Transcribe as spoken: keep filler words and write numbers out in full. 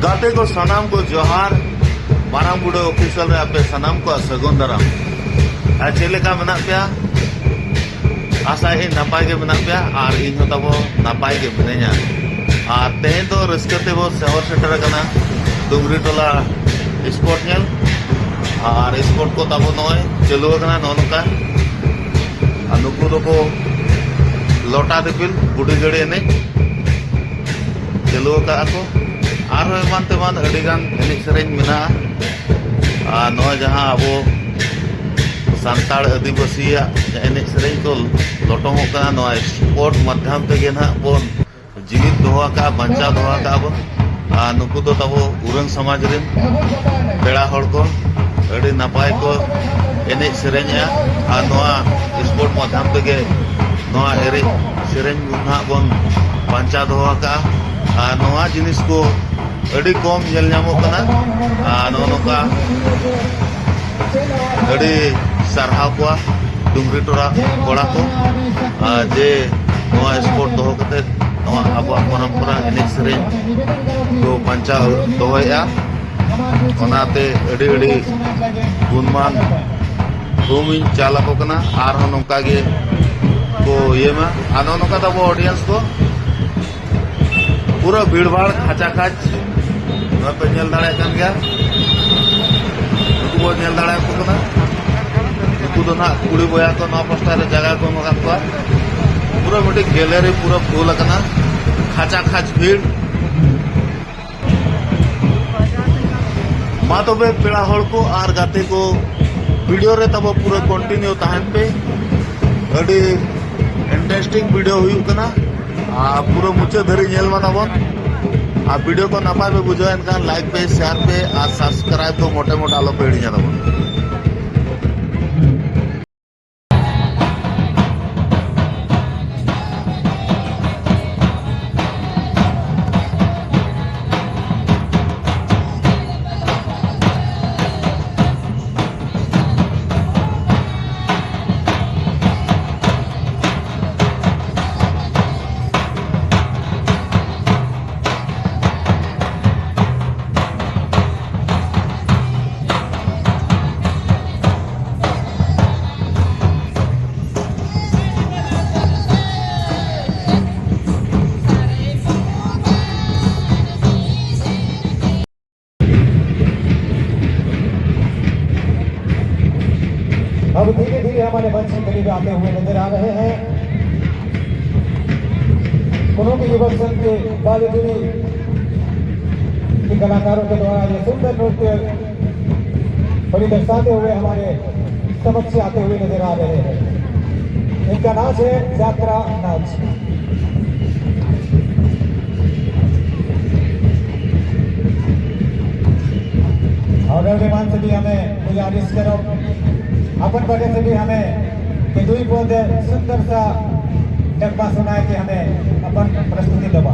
ᱜᱟᱛᱮ ᱠᱚ ᱥᱟᱱᱟᱢ ᱠᱚ ᱡᱚᱦᱟᱨ᱾ ᱢᱟᱨᱟᱝ ᱵᱩᱰᱷᱟᱹ ᱚᱯᱷᱤᱥᱤᱭᱟᱞ ᱨᱮ ᱟᱯᱮ ᱥᱟᱱᱟᱢ ᱠᱚᱣᱟᱜ ᱥᱟᱹᱜᱩᱱ ᱫᱟᱨᱟᱢ᱾ ᱟᱨ ᱪᱮᱫ ᱞᱮᱠᱟ ᱢᱮᱱᱟᱜ ᱯᱮᱭᱟ? ᱟᱥᱟᱭᱟᱹᱧ ᱱᱟᱯᱟᱭ ᱜᱮ ᱢᱮᱱᱟᱜ ᱯᱮᱭᱟ ᱟᱨ ᱤᱧ ᱦᱚᱸ ᱛᱟᱵᱚ ᱱᱟᱯᱟᱭ ᱜᱮ ᱢᱤᱱᱟᱹᱧᱟ᱾ ᱟᱨ ᱛᱮᱦᱮᱧ ᱫᱚ ᱨᱟᱹᱥᱠᱟᱹ ᱛᱮᱵᱚ ᱥᱮᱦᱚᱨ ᱥᱮᱴᱮᱨ ᱟᱠᱟᱱᱟ ᱰᱩᱝᱜᱽᱨᱤ ᱴᱚᱞᱟ ᱥᱯᱳᱨᱴ ᱧᱮᱞ᱾ ᱟᱨ ᱥᱯᱳᱨᱴ ᱠᱚ ᱛᱟᱵᱚ ᱱᱚᱜᱼᱚᱭ ᱪᱟᱹᱞᱩ ᱟᱠᱟᱱᱟ ᱱᱚᱜᱼᱚ ᱱᱚᱝᱠᱟ᱾ ᱟᱨ ᱱᱩᱠᱩ ᱫᱚᱠᱚ ᱞᱚᱴᱟ ᱫᱤᱯᱤᱞ ᱜᱩᱰᱤ ᱜᱟᱹᱲᱤ ᱮᱱᱮᱡ ᱪᱟᱹᱞᱩ ᱟᱠᱟᱫᱼᱟ ᱠᱚ᱾ ᱟᱨᱦᱚᱸ ᱮᱢᱟᱱ ᱛᱮᱢᱟᱱ ᱟᱹᱰᱤᱜᱟᱱ ᱮᱱᱮᱡ ᱥᱮᱨᱮᱧ ᱢᱮᱱᱟᱜᱼᱟ᱾ ᱟᱨ ᱱᱚᱣᱟ ᱡᱟᱦᱟᱸ ᱟᱵᱚ ᱥᱟᱱᱛᱟᱲ ᱟᱹᱫᱤᱵᱟᱹᱥᱤᱭᱟᱜ ᱮᱱᱮᱡ ᱥᱮᱨᱮᱧ ᱠᱚ ᱞᱚᱴᱚᱢᱚᱜ ᱠᱟᱱᱟ, ᱱᱚᱣᱟ ᱥᱯᱳᱨᱴ ᱢᱟᱫᱽᱫᱷᱚᱢ ᱛᱮᱜᱮ ᱱᱟᱦᱟᱜ ᱵᱚᱱ ᱡᱤᱣᱤᱫ ᱫᱚᱦᱚ ᱟᱠᱟᱫᱼᱟ, ᱵᱟᱧᱪᱟᱣ ᱫᱚᱦᱚ ᱟᱠᱟᱫᱼᱟ ᱵᱚᱱ᱾ ᱟᱨ ᱱᱩᱠᱩ ᱫᱚ ᱛᱟᱵᱚ ᱩᱨᱟᱹᱝ ᱥᱚᱢᱟᱡᱽ ᱨᱮᱱ ᱯᱮᱲᱟ ᱦᱚᱲ ᱠᱚ, ᱟᱹᱰᱤ ᱱᱟᱯᱟᱭ ᱠᱚ ᱮᱱᱮᱡ ᱥᱮᱨᱮᱧᱮᱜᱼᱟ᱾ ᱟᱨ ᱱᱚᱣᱟ ᱥᱯᱳᱨᱴ ᱢᱟᱫᱽᱫᱷᱚᱢ ᱛᱮᱜᱮ ᱱᱚᱣᱟ ᱮᱱᱮᱡ ᱥᱮᱨᱮᱧ ᱵᱚᱱ ᱱᱟᱦᱟᱜ ᱵᱚᱱ ᱵᱟᱧᱪᱟᱣ ᱫᱚᱦᱚ ᱟᱠᱟᱫᱼᱟ᱾ ᱟᱨ ᱱᱚᱣᱟ ᱡᱤᱱᱤᱥ ᱠᱚ ᱟᱹᱰᱤ ᱠᱚᱢ ᱧᱮᱞ ᱧᱟᱢᱚᱜ ᱠᱟᱱᱟ᱾ ᱟᱨ ᱱᱚᱜᱼᱚ ᱱᱚᱝᱠᱟ ᱟᱹᱰᱤ ᱥᱟᱨᱦᱟᱣ ᱠᱚᱣᱟ ᱰᱩᱝᱜᱽᱨᱤ ᱴᱚᱞᱟ ᱠᱚᱲᱟ ᱠᱚ, ᱟᱨ ᱡᱮ ᱱᱚᱣᱟ ᱥᱯᱳᱨᱴ ᱫᱚᱦᱚ ᱠᱟᱛᱮ ᱱᱚᱣᱟ ᱟᱵᱚᱣᱟᱜ ᱯᱚᱨᱚᱢᱯᱚᱨᱟ ᱮᱱᱮᱡ ᱥᱮᱨᱮᱧ ᱠᱚ ᱵᱟᱧᱪᱟᱣ ᱫᱚᱦᱚᱭᱮᱫᱼᱟ᱾ ᱚᱱᱟᱛᱮ ᱟᱹᱰᱤ ᱟᱹᱰᱤ ᱜᱩᱱᱢᱟᱱ ᱛᱷᱩᱢ ᱤᱧ ᱪᱟᱞ ᱟᱠᱚ ᱠᱟᱱᱟ᱾ ᱟᱨᱦᱚᱸ ᱱᱚᱝᱠᱟ ᱜᱮ ᱠᱚ ᱤᱭᱟᱹᱭ ᱢᱟ᱾ ᱟᱨ ᱱᱚᱜᱼᱚ ᱱᱚᱝᱠᱟ ᱫᱚ ᱟᱵᱚ ᱚᱰᱤᱭᱮᱱᱥ ᱠᱚ ᱯᱩᱨᱟᱹ ᱵᱷᱤᱲ ᱵᱷᱟᱲ ᱠᱷᱟᱪᱟ ᱠᱷᱟᱪ᱾ ᱱᱚᱣᱟ ᱯᱮ ᱧᱮᱞ ᱫᱟᱲᱮᱭᱟᱜ ᱠᱟᱱ ᱜᱮᱭᱟ, ᱱᱩᱠᱩ ᱵᱚ ᱧᱮᱞ ᱫᱟᱲᱮᱭᱟᱠᱚ ᱠᱟᱱᱟ᱾ ᱱᱩᱠᱩ ᱫᱚ ᱱᱟᱦᱟᱜ ᱠᱩᱲᱤ ᱵᱚᱭᱦᱟ ᱠᱚ ᱱᱚᱣᱟ ᱯᱟᱥᱴᱟ ᱨᱮ ᱡᱟᱭᱜᱟ ᱠᱚ ᱮᱢ ᱟᱠᱟᱫ ᱠᱚᱣᱟ᱾ ᱯᱩᱨᱟᱹ ᱢᱤᱫᱴᱤᱡ ᱜᱮᱞᱟᱨᱤ ᱯᱩᱨᱟᱹ ᱯᱷᱩᱞ ᱟᱠᱟᱱᱟ, ᱠᱷᱟᱪᱟ ᱠᱷᱟᱪ ᱵᱷᱤᱲ᱾ ᱢᱟ ᱛᱚᱵᱮ ᱯᱮᱲᱟ ᱦᱚᱲ ᱠᱚ ᱟᱨ ᱜᱟᱛᱮ ᱠᱚ, ᱵᱷᱤᱰᱤᱭᱳ ᱨᱮ ᱛᱟᱵᱚ ᱯᱩᱨᱟᱹ ᱠᱚᱱᱴᱤᱱᱤᱭᱩ ᱛᱟᱦᱮᱱ ᱯᱮ᱾ ᱟᱹᱰᱤ ᱤᱱᱴᱟᱨᱮᱥᱴᱤᱝ ᱵᱷᱤᱰᱤᱭᱳ ᱦᱩᱭᱩᱜ ᱠᱟᱱᱟ᱾ ᱟᱨ ᱯᱩᱨᱟᱹ ᱢᱩᱪᱟᱹᱫ ᱫᱷᱟᱹᱨᱤᱡ ᱧᱮᱞ ᱢᱟ ᱛᱟᱵᱚᱱ᱾ ᱟᱨ ᱵᱷᱤᱰᱤᱭᱳ ᱠᱚ ᱱᱟᱯᱟᱭ ᱯᱮ ᱵᱩᱡᱷᱟᱹᱣᱟ ᱮᱱᱠᱷᱟᱱ ᱞᱟᱭᱤᱠ ᱯᱮ, ᱥᱮᱭᱟᱨ ᱯᱮ ᱟᱨ ᱥᱟᱵᱥᱠᱨᱟᱭᱤᱵ ᱫᱚ ᱢᱚᱴᱮ ᱢᱚᱴᱮ ᱟᱞᱚ ᱯᱮ ᱦᱤᱲᱤᱧᱟ ᱛᱟᱵᱚᱱ᱾ हमारे मंच के करीब आते हुए नजर आ रहे हैं। कुनों के युवक संघ के बाल जोड़ी के कलाकारों के द्वारा ये सुंदर नृत्य परिदर्शाते हुए हमारे समक्ष आते हुए नजर आ रहे हैं। इनका नाच है जात्रा नाच। और अगले मंच से भी हमें गुजारिश करो, अपन बड़े से भी हमें कि दुई पद सुंदर सा डब्बा सुनाए के हमें अपन प्रस्तुति देवा।